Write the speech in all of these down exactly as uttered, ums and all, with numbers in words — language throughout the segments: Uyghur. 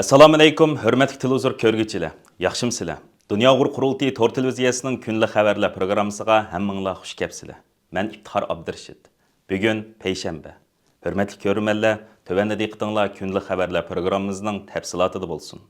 ئەسسالامۇئەلەيكۇم، ھۆرمەتلىك تېلېۋىزور كۆرگۈچىلەر، ياخشىمۇسىلەر؟ دۇنيا ئۇيغۇر قۇرۇلتىيى تور تېلېۋىزىيەسىنىڭ كۈنلۈك خەۋەرلەر پروگراممىسىغا ھەممىڭلار خۇش كەپسىلەر. مەن ئىپتىخار ئابدۇرېشىت. بۈگۈن پەيشەنبە. ھۆرمەتلىك كۆرۈرمەنلەر، تۆۋەندە دىققىتىڭلار كۈنلۈك خەۋەرلەر پروگراممىمىزنىڭ تەپسىلاتىدا بولسۇن.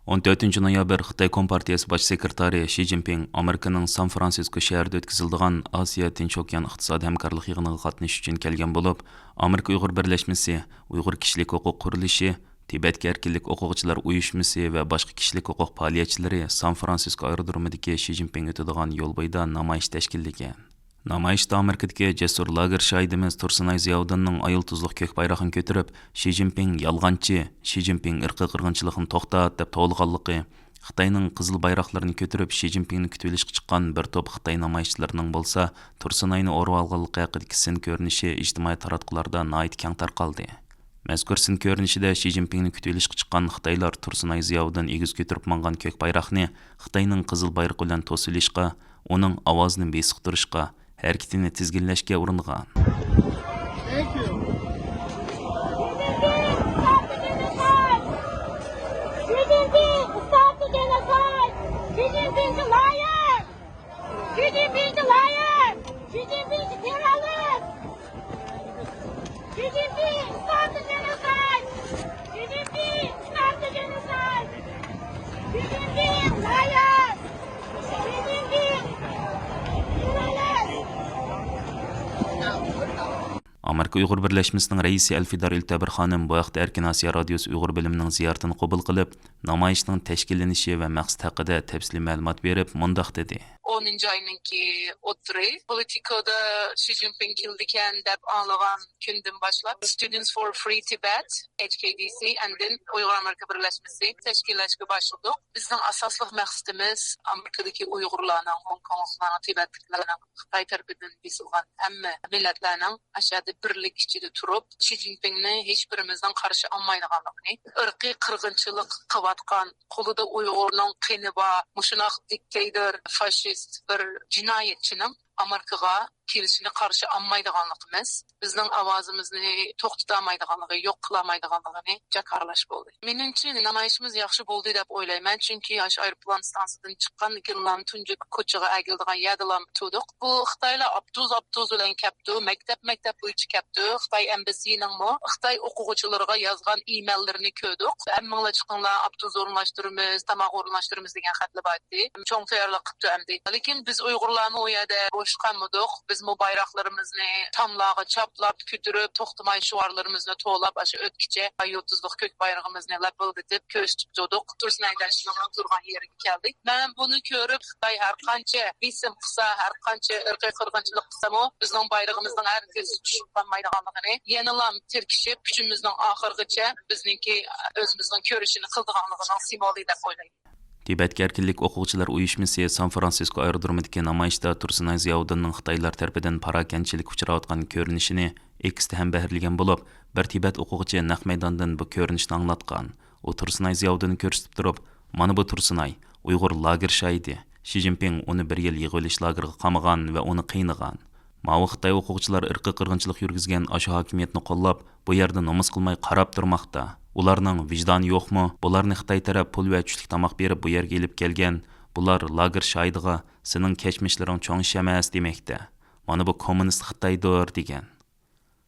ئون تۆتىنچى نويابىر خىتاي كومپارتىيەسى باش سېكرېتارى شى جىنپىڭ ئامېرىكىنىڭ سان فرانسىسكو شەھىرىدە ئۆتكۈزۈلىدىغان ئاسىيا تىنچ ئوكيان ئىقتىسادىي ھەمكارلىق يىغىنىغا قاتنىشىش ئۈچۈن كەلگەن بولۇپ، ئامېرىكا ئۇيغۇر بىرلەشمىسى، ئۇيغۇر كىشىلىك ھوقۇق قۇرۇلۇشى، تىبەتكە ئەركىنلىك ئوقۇغۇچىلار ئۇيۇشمىسى ۋە باشقا كىشىلىك ھوقۇق پائالىيەتچىلىرى سان فرانسىسكو ئايرودرومىدىكى شى جىنپىڭ ئۆتىدىغان يول بويىدا نامايىش تەشكىللىگەن. نامايىشتا ئامېرىكىدىكى جەسۇر لاگېر شاھىدىمىز تۇرسۇنئاي زىياۋۇدۇننىڭ ئاي يۇلتۇزلۇق كۆك بايراقنى كۆتۈرۈپ، شى جىنپىڭ يالغانچى، شى جىنپىڭ ئىرقىي قىرغىنچىلىقنى توختات دەپ توۋلىغانلىقى، خىتاينىڭ قىزىل بايراقلىرىنى كۆتۈرۈپ شى جىنپىڭنى كۈتۈۋېلىشقا چىققان بىر توپ خىتاي نامايىشچىلىرىنىڭ بولسا تۇرسۇنئاينى ئورىۋالغانلىقى ھەققىدىكى سىن كۆرۈنۈشى ئىجتىمائىي تاراتقۇلاردا ناھايىتى كەڭ تارقالدى. مەزكۇر سىن كۆرۈنۈشىدە شى جىنپىڭنى كۈتۈۋېلىشقا چىققان خىتايلار تۇرسۇنئاي زىياۋۇدۇن ئېگىز كۆتۈرۈپ ماڭغان كۆك بايراقنى خىتاينىڭ قىزىل بايرىقى بىلەن توسۇۋېلىشقا، ئۇنىڭ ئاۋازىنى بېسىقتۇرۇشقا، ھەرىكىتىنى تىزگىنلەشكە ئۇرۇنغان. Xi Jinping, stop the genocide! Xi Jinping, stop the genocide! Xi Jinping, liar! Xi Jinping, liar! Xi Jinping, terrorist! Xi Jinping, stop the genocide! Xi Jinping, stop the genocide! Xi Jinping, liar! Xi Jinping, terrorist! ئامېرىكا ئۇيغۇر بىرلەشمىسىنىڭ رەئىسى ئەلفىدار ئۆتەبىر خانىم بۇ ھەقتە ئەركىن ئاسىيا رادىيوسى ئۇيغۇر بۆلۈمىنىڭ زىيارىتىنى قوبۇل قىلىپ، نامايىشنىڭ تەشكىللىنىشى ۋە مەقسىتى ھەققىدە تەپسىلىي مەلۇمات بېرىپ، مۇنداق دېدى. ئونىنچى ئاينىڭكى ئوتتۇرى پولىتىكودا شى جىنپىڭ كېلىدىكەن دەپ ئاڭلىغان كۈندىن باشلاپ، Students for Free Tibet، H K D C، ئاندىن ئۇيغۇر ئامېرىكا بىرلەشمىسى تەشكىللەشكە باشلىدۇق. بىزنىڭ ئاساسلىق مەقسىتىمىز ئامېرىكىدىكى ئۇيغۇرلارنىڭ، ھوڭكوڭلۇقلارنىڭ، تىبەتلىكلەرنىڭ خىتاي تەرىپىدىن بېسىلغان ھەممە مىللەتلەرنىڭ ئاشۇ يەردە بىرلىك ئىچىدە تۇرۇپ، شى جىنپىڭنى ھېچ بىرىمىزنىڭ قارشى ئالمايدىغانلىقىنى، ئىرقىي قىرغىنچىلىق قىلىۋاتقان، قولىدا ئۇيغۇرنىڭ قېنى بار، مۇشۇنداق دىكتاتور، فاشىست بىر جىنايەتچىنىڭ ئامېرىكىغا كېلىشىنى قارشى ئالمايدىغانلىقىمىز، بىزنىڭ ئاۋازىمىزنى توختىتالمايدىغانلىقى، يوق قىلالمايدىغانلىقىنى جاكارلاش بولدى. مېنىڭچە، نامايىشىمىز ياخشى بولدى دەپ ئويلايمەن، چۈنكى ئاشۇ ئايروپىلان ئىستانسىيىسىدىن چىققان كېيىنلا تۇنجى كوچىغا ئەگىلىدىغان يەردىلا تۇردۇق. بۇ خىتايلار ئاپتوبۇس ئاپتوبۇس بىلەن كەپتۇ، مەكتەپ مەكتەپ بويىچە كەپتۇ. خىتاي ئەمبەسسىنىڭمۇ خىتاي ئوقۇغۇچىلىرىغا يازغان ئىمېيللىرىنى كۆردۇق. ھەممىڭلار چىقىڭلار، ئاپتوبۇس ئورۇنلاشتۇرىمىز، تاماق ئورۇنلاشتۇرىمىز دېگەن خەتلەر بار ئىدى. چوڭ تەييارلىق قىپتۇ ئەمدى. لېكىن بىز ئۇيغۇرلارمۇ ئۇ يەردە بوش قالمىدۇق. بىزمۇ بايراقلىرىمىزنى تاملارغا چاپلاپ كۆتۈرۈپ، توختىماي شوئارلىرىمىزنى توۋلاپ، ئاشۇ ئۆتكىچە يۇلتۇزلۇق كۆك بايرىقىمىزنى لەپىلدىتىپ كۆرسىتىپ تۇردۇق. تۇرسۇن ھەيدەرشىنىڭ تۇرغان يېرىگە كەلدۇق. مەن بۇنى كۆرۈپ، خىتاي ھەر قانچە بېسىم قىلسا، ھەر قانچە ئىرقىي قىرغىنچىلىق قىلسىمۇ، بىزنىڭ بايرىقىمىزنىڭ ھەرگىز چۈشۈپ قالمايدىغانلىقىنى، يەنىلا تىركىشىپ، كۈچىمىزنىڭ ئاخىرغىچە بىزنىڭكى ئۆزىمىزنىڭ كۈرىشىنى قىلىدىغانلىقىنىڭ سىمۋولى دەپ ئويلايمەن. تىبەتكە ئەركىنلىك ئوقۇغۇچىلار ئۇيۇشمىسى سان فرانسىسكو ئايرودرومىدىكى نامايىشتا تۇرسۇنئاي زىياۋۇدۇننىڭ خىتايلار تەرىپىدىن پاراكەندىچىلىككە ئۇچراۋاتقان كۆرۈنۈشىنى ئېكستە ھەمبەھىرلىگەن بولۇپ، بىر تىبەت ئوقۇغۇچى نەق مەيداندىن بۇ كۆرۈنۈشنى ئاڭلاتقان. ئۇ تۇرسۇنئاي زىياۋۇدۇننى كۆرسىتىپ تۇرۇپ، مانا بۇ تۇرسۇنئاي، ئۇيغۇر لاگېر شاھىتى، شى جىنپىڭ ئۇنى بىر يىل يىغىۋېلىش لاگېرىغا قامىغان ۋە ئۇنى قىينىغان. ماۋۇ خىتاي ئوقۇغۇچىلار ئىرقىي قىرغىنچىلىق يۈرگۈزگەن ئاشۇ ھاكىمىيەتنى قوللاپ، بۇ يەردە نومۇس قىلماي قاراپ تۇرماقتا. ئۇلارنىڭ ۋىجدانى يوقمۇ؟ بۇلارنى خىتاي تەرەپ پۇل ۋە چۈشلۈك تاماق بېرىپ بۇ يەرگە ئېلىپ كەلگەن. بۇلار لاگېر شاھىتىغا سېنىڭ كەچمىشلىرىڭ چوڭ ئىش ئەمەس دېمەكتە. مانا بۇ كوممۇنىست خىتايدۇر دېگەن.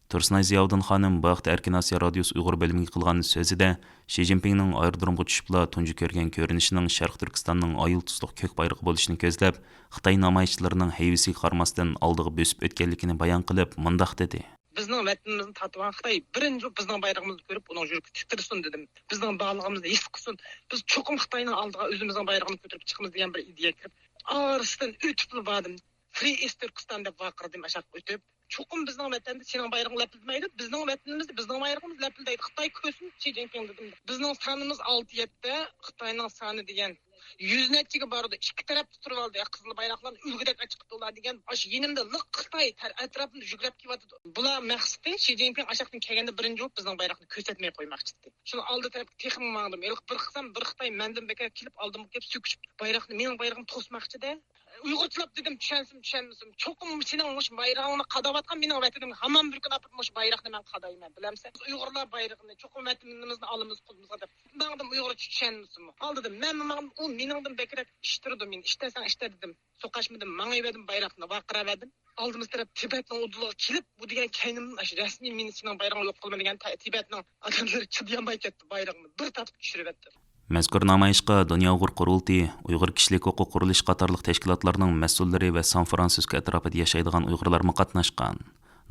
تۇرسۇنئاي زىياۋۇدۇن خانىم بۇ ھەقتە ئەركىن ئاسىيا رادىيوسى ئۇيغۇر بۆلۈمىگە قىلغان سۆزىدە، شى جىنپىڭنىڭ ئايرودرومغا چۈشۈپلا تۇنجى كۆرگەن كۆرۈنۈشىنىڭ شەرقىي تۈركىستاننىڭ ئاي يۇلتۇزلۇق كۆك بايرىقى بولۇشىنى كۆزلەپ، خىتاي نامايىشچىلىرىنىڭ ھەيۋىسىگە قارىماستىن ئالدىغا بۆسۈپ ئۆتكەنلىكىنى بايان قىلىپ، مۇنداق دېدى. بىزنىڭ ۋەتىنىمىزنى تارتىۋالغان خىتاي بىرىنچى بولۇپ بىزنىڭ بايرىقىمىزنى كۆرۈپ، ئۇنىڭ يۈرىكى تىترىسۇن دېدىم. بىزنىڭ بارلىقىمىزنى ھېس قىلسۇن. بىز چوقۇم خىتاينىڭ ئالدىغا ئۆزىمىزنىڭ بايرىقىمىزنى كۆتۈرۈپ چىقىمىز دېگەن بىر ئىدىيەگە كىرىپ، ئارىسىدىن ئۆتۈپلا باردىم. فرىي ئىست تۈركىستان دەپ ۋارقىرىدىم ئاشاققا ئۆتۈپ. چوقۇم بىزنىڭ ۋەتەندە سېنىڭ بايرىقىڭ لەپىلدىمەيدۇ، بىزنىڭ ۋەتىنىمىزدە بىزنىڭ بايرىقىمىز لەپىلدەيدۇ. خىتاي كۆرسۇن شى جىنپىڭ دېدىم. بىزنىڭ سانىمىز ئالتە يەتتە، خىتاينىڭ سانى دېگەن يۈز نەچچىگە بارىدۇ. ئىككى تەرەپتە تۇرۇۋالدى، قىزىل بايراقلارنى ئۈلگىدەك ئاچىقىپتۇ ئۇلار دېگەن. ئاشۇ يېنىمدا لىق خىتاي تەر-، ئەتراپىمدا يۈگرەپ كېلىۋاتىدۇ. بۇلار مەقسىتى شى جىنپىڭ ئاشاقتىن كەلگەندە بىرىنچى بولۇپ بىزنىڭ بايراقنى كۆرسەتمەي قويماقچى ئىدى. شۇنىڭ ئالدى تەرەپكە تېخىمۇ ماڭدىم. ھېلىقى بىر قىلسام بىر خىتاي مەندىن بەكرەك كېلىپ ئالدىمغا كېلىپ سۆكۈشۈپ بايراقنى، مېنىڭ بايرىقىمنى توسماقچىدە. ئۇيغۇرچىلاپ دېدىم، چۈشەنسىمۇ چۈشەنمىسىمۇ. چوقۇم سېنىڭ مۇشۇ بايرىقىڭنى قاداۋاتقان مېنىڭ ۋەتىنىمگە ھامان بىر كۈن ئاپىرىپ مۇشۇ بايراقنى مەن قادايمەن، بىلەمسەن؟ ئۇيغۇرلار بايرىقىنى، چوقۇم ۋەتىنىمىزنى ئالىمىز قولىمىزغا دەپ. ماڭا ئۇيغۇرچە چۈشەنمىسىمۇ. ئالدىدا مەن ماڭدىم، ئۇ مېنىڭدىن بەكرەك ئىشتۇردى مېنى. ئىشتەرسەڭ ئىشتە دېدىم. سوقاشمىدىم، ماڭىۋەردىم، بايراقنى ۋارقىراۋەردىم. ئالدىمىز تەرەپ تىبەتنىڭ ئۇدۇلىغا كېلىپ، بۇ دېگەن كەينىمدىن ئاشۇ رەسمىي مېنى سېنىڭ بايرىقىڭنى يوق قىلىمەن دېگەن تە-، تىبەتنىڭ ئادەملىرى چىدىيالماي كەتتى، بايرىقىمنى بىر تارتىپ چۈشۈرۈۋەتتى. مەزكۇر نامايىشقا دۇنيا ئۇيغۇر قۇرۇلتىيى، ئۇيغۇر كىشىلىك ھوقۇق قۇرۇلۇشى قاتارلىق تەشكىلاتلارنىڭ مەسئۇللىرى ۋە سان فرانسىسكو ئەتراپىدا ياشايدىغان ئۇيغۇرلارمۇ قاتناشقان.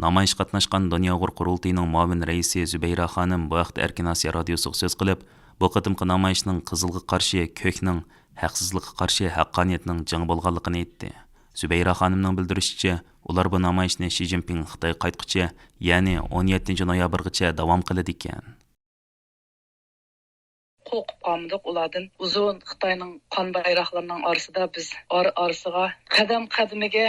نامايىشقا قاتناشقان دۇنيا ئۇيغۇر قۇرۇلتىيىنىڭ مۇئاۋىن رەئىسى زۇبەيرە خانىم بۇ ھەقتە ئەركىن ئاسىيا رادىيوسىغا سۆز قىلىپ، بۇ قېتىمقى نامايىشنىڭ قىزىلغا قارشى كۆكنىڭ، ھەقسىزلىققا قارشى ھەققانىيەتنىڭ جېڭى بولغانلىقىنى ئېيتتى. زۇبەيرە خانىمنىڭ بىلدۈرۈشىچە، ئۇلار بۇ نامايىشنى شى جىنپىڭ خىتايغا قايتقۇچە، يەنى ئون يەتتىنچى نويابىرغىچە داۋام قىلىدىكەن. قورقۇپ قالمىدۇق ئۇلاردىن. ئۇزۇن خىتاينىڭ قان بايراقلىرىنىڭ ئارىسىدا بىز ئارا-ئارىسىغا، قەدەم-قەدىمىگە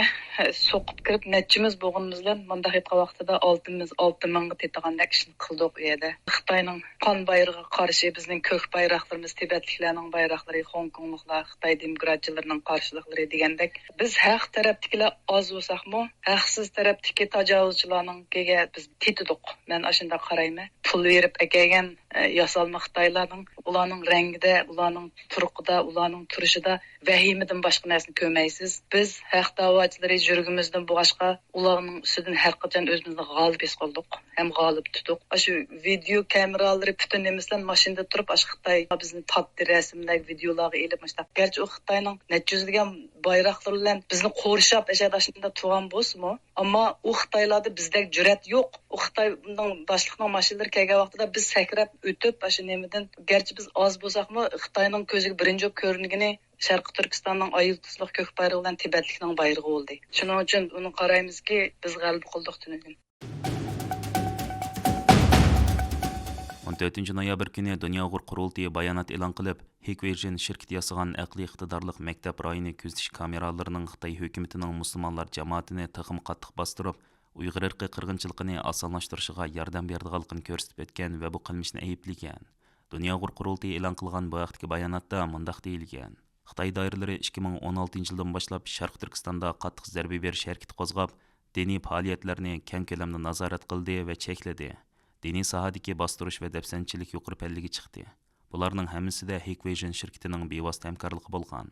سوقۇپ كىرىپ، نەچچىمىز بولغىنىمىز بىلەن مۇنداق ئېيتقان ۋاقتىدا ئالتە مىڭ، ئالتە مىڭغا تېتىغاندەك ئىشنى قىلدۇق ئۇ يەردە. خىتاينىڭ قان بايرىقىغا قارشى بىزنىڭ كۆك بايراقلىرىمىز، تىبەتلىكلەرنىڭ بايراقلىرى، خوڭكوڭلۇقلار، خىتاي دېموكراتچىلىرىنىڭ قارشىلىقلىرى دېگەندەك، بىز ھەق تەرەپتىكىلەر ئاز بولساقمۇ، ھەقسىز تەرەپتىكى تاجاۋۇزچىلارنىڭكىگە بىز تېتىدۇق. مەن ئاشۇنداق قارايمەن. پۇل بېرىپ ئەكەلگەن، ئە، ياسالما خىتايلارنىڭ، ئۇلارنىڭ رەڭگىدە، ئۇلارنىڭ تۇرقىدا، ئۇلارنىڭ تۇرۇشىدا ۋەھىمىدىن باشقا نەرسىنى كۆرمەيسىز. بىز ھەق داۋاچىلىرى يۈرىكىمىزدىن بولغاچقا، ئۇلارنىڭ ئۈستىدىن ھەر قاچان ئۆزىمىزنى غالىب ھېس قىلدۇق ھەم غالىب تۇتتۇق. ئاشۇ ۋىدېو كامېرالىرى پۈتۈن نېمىسى بىلەن ماشىنىدا تۇرۇپ، ئاشۇ خىتاي بىزنى تارتتى، رەسىملەر، ۋىدېولارغا ئېلىپ مۇشۇنداق. گەرچە ئۇ خىتاينىڭ نەچچە يۈزلىگەن بايراقلىرى بىلەن بىزنى قورشاپ ئەشەدە ئاشۇنداق تۇرغان بولسىمۇ، ئەمما ئۇ خىتايلاردا بىزدەك جۈرئەت يوق. ئۇ خىتاينىڭ باشلىقىنىڭ ماشىنىلىرى كەلگەن ۋاقتىدا بىز سەكرەپ ئۆتۈپ، ئاشۇ نېمىدىن، گەرچە بىز ئاز بولساقمۇ، خىتاينىڭ كۆزىگە بىرىنچى بولۇپ كۆرۈنگىنى شەرقىي تۈركىستاننىڭ ئاي يۇلتۇزلۇق كۆك بايرىقى بىلەن تىبەتلىكنىڭ بايرىقى بولدى. شۇنىڭ ئۈچۈن ئۇنى قارايمىزكى، بىز غەلىبە قىلدۇق تۈنۈگۈن. ئون تۆتىنچى نويابىر كۈنى دۇنيا ئۇيغۇر قۇرۇلتىيى بايانات ئېلان قىلىپ، ھىكۋىژن شىركىتى ياسىغان ئەقلىي ئىقتىدارلىق مەكتەپ رايونى كۆزىتىش كامېرالىرىنىڭ خىتاي ھۆكۈمىتىنىڭ مۇسۇلمانلار جامائىتىنى تېخىمۇ قاتتىق باستۇرۇپ، ئۇيغۇر ئىرقىي قىرغىنچىلىقىنى ئاسانلاشتۇرۇشىغا ياردەم بېرىدىغانلىقىنى كۆرسىتىپ ئۆتكەن ۋە بۇ قىلمىشنى ئەيىبلىگەن. دۇنيا ئۇيغۇر قۇرۇلتىيى ئېلان قىلغان بۇ ھەقتىكى باياناتتا مۇنداق دېيىلگەن: خىتاي دائىرىلىرى ئىككى مىڭ ئون ئالتىنچى يىلدىن باشلاپ شەرقىي تۈركىستاندا قاتتىق زەربە بېرىش ھەرىكىتى قوزغاپ، دىنىي پائالىيەتلەرنى كەڭ كۆلەمدە نازارەت قىلدى ۋە چەكلىدى. دىنىي ساھەدىكى باستۇرۇش ۋە دەپسەندىچىلىك يۇقىرى پەللىگە چىقتى. بۇلارنىڭ ھەممىسىدە ھىكۋىژن شىركىتىنىڭ بىۋاسىتە ھەمكارلىقى بولغان.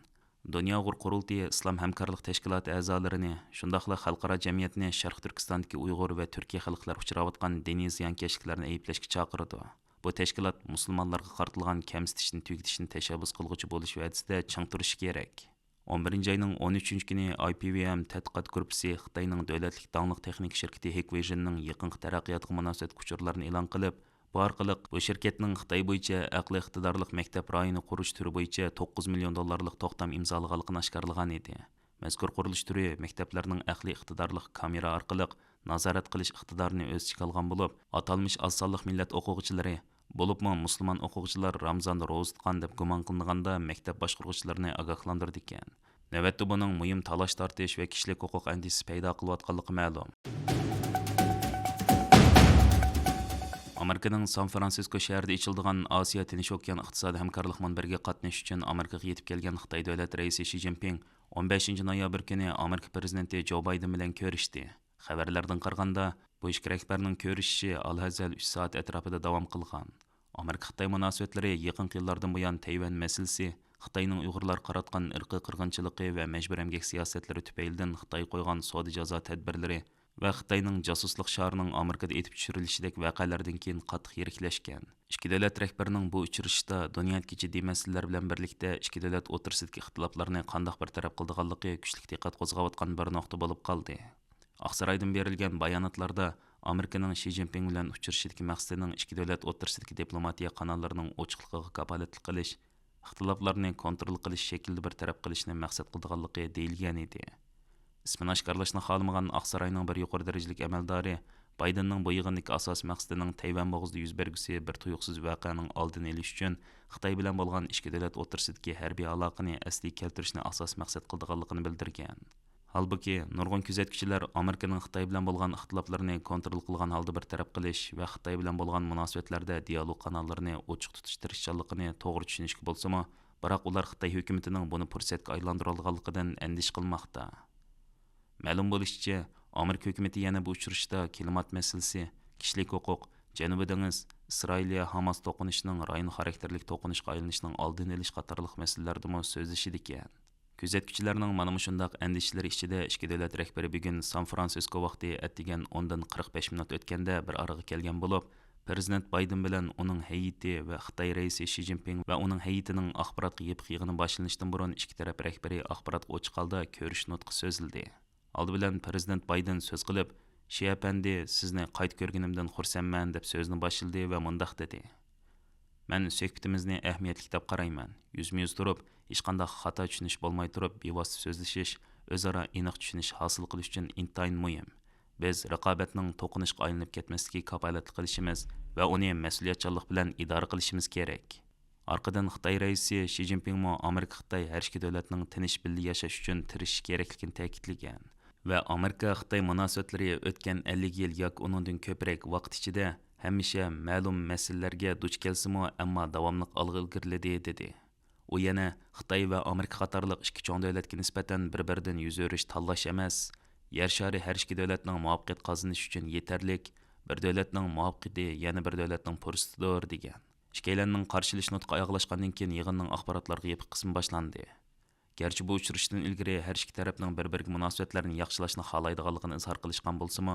دۇنيا ئۇيغۇر قۇرۇلتىيى ئىسلام ھەمكارلىق تەشكىلاتى ئەزالىرىنى، شۇنداقلا خەلقئارا جەمئىيەتنى شەرقىي تۈركىستاندىكى ئۇيغۇر ۋە تۈركىي خەلقلەر ئۇچراۋاتقان دىنىي زىيانكەشلىكلەرنى ئەيىبلەشكە چاقىرىدۇ. بۇ تەشكىلات مۇسۇلمانلارغا قارىتىلغان كەمسىتىشنى تۈگىتىشنى تەشەببۇس قىلغۇچى بولۇش ۋەدىسىدە چىڭ تۇرۇشى كېرەك. ئون بىرىنچى ئاينىڭ ئون ئۈچىنچى كۈنى ئاي پى ۋى ئېم تەتقىقات گۇرۇپپىسى خىتاينىڭ دۆلەتلىك داڭلىق تېخنىكا شىركىتى ھىكۋىژننىڭ يېقىنقى تەرەققىياتىغا مۇناسىۋەتلىك ئۇچۇرلارنى ئېلان قىلىپ، بۇ ئارقىلىق بۇ شىركەتنىڭ خىتاي بويىچە ئەقلىي ئىقتىدارلىق مەكتەپ رايونى قۇرۇش تۈرى بويىچە توققۇز مىليون دوللارلىق توختام ئىمزالىغانلىقىنى ئاشكارىلىغان ئىدى. مەزكۇر قۇرۇلۇش تۈرى مەكتەپلەرنىڭ ئەقلىي ئىقتىدارلىق كامېرا ئارقىلىق نازارەت قىلىش ئىقتىدارىنى ئۆز ئىچىگە ئالغان بولۇپ، ئاتالمىش ئاز سانلىق مىللەت ئوقۇغۇچىلىرى، بولۇپمۇ مۇسۇلمان ئوقۇغۇچىلار رامىزاندا روزا تۇتقان دەپ گۇمان قىلىنغاندا مەكتەپ باشقۇرغۇچىلىرىنى ئاگاھلاندۇرىدىكەن. نۆۋەتتە بۇنىڭ مۇھىم تالاش تارتىش ۋە كىشىلىك ھوقۇق ئەندىشىسى پەيدا قىلىۋاتقانلىقى مەلۇم. ئامېرىكىنىڭ سان فرانسىسكو شەھىرىدە ئېچىلىدىغان ئاسىيا تىنچ ئوكيان ئىقتىسادىي ھەمكارلىق مۇنبىرىگە قاتنىشىش ئۈچۈن ئامېرىكىغا يېتىپ كەلگەن خىتاي دۆلەت رەئىسى شى جىنپىڭ ئون بەشىنچى نويابىر كۈنى ئامېرىكا پىرېزىدېنتى جو بايدېن بىلەن كۆرۈشتى. خەۋەرلەردىن قارىغاندا، بۇ ئىككى رەھبەرنىڭ كۆرۈشۈشى ئالاھەزەل ئۈچ سائەت ئەتراپىدا داۋام قىلغان. ئامېرىكا-خىتاي مۇناسىۋەتلىرى يېقىنقى يىللاردىن بۇيان تەيۋەن مەسىلىسى، خىتاينىڭ ئۇيغۇرلارغا قاراتقان ئىرقىي قىرغىنچىلىقى ۋە مەجبۇرىي ئەمگەك سىياسەتلىرى تۈپەيلىدىن خىتاي قويغان سودا جازا تەدبىرلىرى ۋە خىتاينىڭ جاسۇسلۇق شارىنىڭ ئامېرىكىدا ئېتىپ چۈشۈرۈلۈشىدەك ۋەقەلەردىن كېيىن قاتتىق يىرىكلەشكەن. ئىككى دۆلەت رەھبىرىنىڭ بۇ ئۇچرىشىشتا دۇنيادىكى جىددىي مەسىلىلەر بىلەن بىرلىكتە ئىككى دۆلەت ئوتتۇرىسىدىكى ئىختىلاپلارنى قانداق بىر تەرەپ قىلىدىغانلىقى كۈچلۈك دىققەت قوزغاۋاتقان بىر نۇقتا بولۇپ قالدى. ئاقسارايدىن بېرىلگەن باياناتلاردا ئامېرىكىنىڭ شى جىنپىڭ بىلەن ئۇچرىشىشىدىكى مەقسىتىنىڭ ئىككى دۆلەت ئوتتۇرىسىدىكى دىپلوماتىيە قاناللىرىنىڭ ئوچۇقلۇقىغا كاپالەتلىك قىلىش، ئىختىلاپلارنى كونترول قىلىش شەكلىدە بىر تەرەپ قىلىشنى مەقسەت قىلىدىغانلىقى دېيىلگەنىدى. ئىسمىنى ئاشكارىلاشنى خالىمىغان ئاقساراينىڭ بىر يۇقىرى دەرىجىلىك ئەمەلدارى بايدېننىڭ بۇ يىغىندىكى ئاساسىي مەقسىتىنىڭ تەيۋەن بوغۇزىدا يۈز بەرگۈسى بىر تۇيۇقسىز ۋەقەنىڭ ئالدىنى ئېلىش ئۈچۈن خىتاي بىلەن بولغان ئىككى دۆلەت ئوتتۇرىسىدىكى ھەربىي ئالاقىنى ئەسلىگە كەلتۈرۈشنى ئاساسىي مەقسەت قىلىدىغانلىقىنى بىلدۈرگەن. ھالبۇكى، نۇرغۇن كۆزەتكۈچىلەر ئامېرىكىنىڭ خىتاي بىلەن بولغان ئىختىلاپلىرىنى كونترول قىلغان ھالدا بىر تەرەپ قىلىش ۋە خىتاي بىلەن بولغان مۇناسىۋەتلەردە دىيالوگ قاناللىرىنى ئوچۇق تۇتۇش تىرىشچانلىقىنى توغرا چۈشىنىشكە بولسىمۇ، بىراق ئۇلار خىتاي ھۆكۈمىتىنىڭ بۇنى پۇرسەتكە ئايلاندۇرالىغانلىقىدىن ئەندىشە قىلماقتا. مەلۇم بولۇشىچە، ئامېرىكا ھۆكۈمىتى يەنە بۇ ئۇچرىشىشتا كىلىمات مەسىلىسى، كىشىلىك ھوقۇق، جەنۇبىي دېڭىز، ئىسرائىلىيە ھاماس توقۇنۇشىنىڭ رايون خاراكتېرلىك توقۇنۇشقا ئايلىنىشىنىڭ ئالدىنى ئېلىش قاتارلىق مەسىلىلەردىمۇ سۆزلىشىدىكەن. كۆزەتكۈچىلەرنىڭ مانا مۇشۇنداق ئەندىشىلىرى ئىچىدە ئىككى دۆلەت رەھبىرى بۈگۈن سان فرانسىسكو ۋاقتى ئەتىگەن ئوندىن قىرىق بەش مىنۇت ئۆتكەندە بىر ئارىغا كەلگەن بولۇپ، پىرېزىدېنت بايدېن بىلەن ئۇنىڭ ھەيئىتى ۋە خىتاي رەئىسى شى جىنپىڭ ۋە ئۇنىڭ ھەيئىتىنىڭ ئاخباراتقا يېپىق يىغىنى باشلىنىشتىن بۇرۇن ئىككى تەرەپ رەھبىرى ئاخباراتقا ئوچۇق ھالدا كۆرۈش نۇتقى سۆزلىدى. ئالدى بىلەن پىرېزىدېنت بايدېن سۆز قىلىپ، شى ئەپەندى، سىزنى قايتا كۆرگىنىمدىن خۇرسەنمەن، دەپ سۆزىنى باشلىدى ۋە مۇنداق دېدى: مەن سۆھبىتىمىزنى ئەھمىيەتلىك دەپ قارايمەن. يۈزمۇ يۈز تۇرۇپ، ھېچقانداق خاتا چۈشىنىش بولماي تۇرۇپ، بىۋاسىتە سۆزلىشىش، ئۆزئارا ئېنىق چۈشىنىش ھاسىل قىلىش ئۈچۈن ئىنتايىن مۇھىم. بىز رىقابەتنىڭ توقۇنۇشقا ئايلىنىپ كەتمەسلىكىگە كاپالەتلىك قىلىشىمىز ۋە ئۇنى مەسئۇلىيەتچانلىق بىلەن ئىدارە قىلىشىمىز كېرەك. ئارقىدىن خىتاي رەئىسى شى جىنپىڭمۇ ئامېرىكا خىتاي ھەر ئىككى دۆلەتنىڭ تىنچ بىللە ياشاش ئۈچۈن تىرىشىش كېرەكلىكىنى تەكىتلىگەن ۋە ئامېرىكا خىتاي مۇناسىۋەتلىرى ئۆتكەن ئەللىك يىل ياكى ئۇنىڭدىن كۆپرەك ۋاقىت ئىچىدە ھەمىشە مەلۇم مەسىلىلەرگە دۇچ كەلسىمۇ، ئەمما داۋاملىق ئالغا ئىلگىرىلىدى، دېدى. ئۇ يەنە خىتاي ۋە ئامېرىكا قاتارلىق ئىككى چوڭ دۆلەتكە نىسبەتەن بىر-بىرىدىن يۈز ئۆرۈش تاللاش ئەمەس، يەر شارى ھەر ئىككى دۆلەتنىڭ مۇۋەپپەقىيەت قازىنىشى ئۈچۈن يېتەرلىك، بىر دۆلەتنىڭ مۇۋەپپەقىيىتى يەنە بىر دۆلەتنىڭ پۇرسىتىدۇر، دېگەن. ئىككىيلەننىڭ قارشى ئېلىش نۇتقى ئاياغلاشقاندىن كېيىن يىغىننىڭ ئاخباراتلارغا يېپىق قىسمى باشلاندى. گەرچە بۇ ئۇچرىشىشتىن ئىلگىرى ھەر ئىككى تەرەپنىڭ بىر-بىرىگە مۇناسىۋەتلەرنى ياخشىلاشنى خالايدىغانلىقىنى ئىزھار قىلىشقان بولسىمۇ،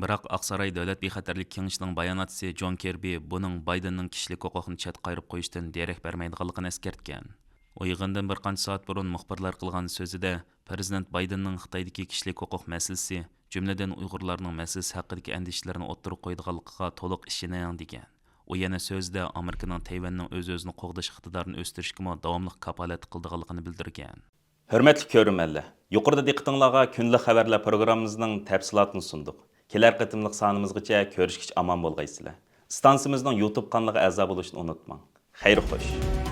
بىراق ئاقساراي دۆلەت بىخەتەرلىك كېڭىشىنىڭ باياناتچىسى جون كىربى بۇنىڭ بايدېننىڭ كىشىلىك ھوقۇقنى چەتكە قايرىپ قويۇشتىن دېرەك بەرمەيدىغانلىقىنى ئەسكەرتكەن. ئۇ يىغىندىن بىر قانچە سائەت بۇرۇن مۇخبىرلار قىلغان سۆزىدە، پىرېزىدېنت بايدېننىڭ خىتايدىكى كىشىلىك ھوقۇق مەسىلىسى، جۈملىدىن ئۇيغۇرلارنىڭ مەسىلىسى ھەققىدىكى ئەندىشىلىرىنى ئوتتۇرىغا قويىدىغانلىقىغا تولۇق ئىشىنىڭ، دېگەن. ئۇ يەنە سۆزىدە ئامېرىكىنىڭ تەيۋەننىڭ ئۆز-ئۆزىنى قوغداش ئىقتىدارىنى ئۆستۈرۈشكىمۇ داۋاملىق كاپالەتلىك قىلىدىغانلىقىنى بىلدۈرگەن. ھۆرمەتلىك كۆرۈرمەنلەر، يۇقىرىدا دىققىتىڭلارغا كۈندىلىك خەۋەرلەر پروگراممىمىزنىڭ تەپسىلاتىنى سۇندۇق. كېلەر قېتىملىق سانىمىزغىچە كۆرۈشكىچە ئامان بولغايسىلەر. ئىستانسىمىزنىڭ يۇتۇب قانىلىغا ئەزا بولۇشنى ئۇنتۇماڭ. خەير خوش.